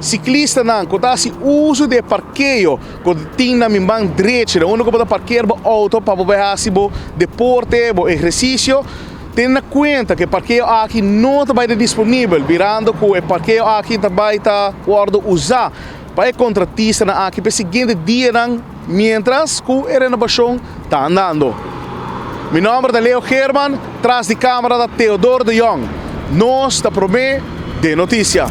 Siklistanan ku ta hasi uso di e parkeo ku tin na mi man drechi, na unda ku bo ta parker bo outo pa bo bai hasi bo deporte, bo ehersisio, tene na kuenta ku e parkeo aki no ta bai ta disponibel, birando ku e parkeo aki ta bai ta wòrdu usá pa e kontratistanan aki pa e siguiente dianan miéntras ku e renobashon ta andando. Mi nòmber ta Leo Geerman, tras di kámara ta Theodor de Jong. Nos ta promé den notisia.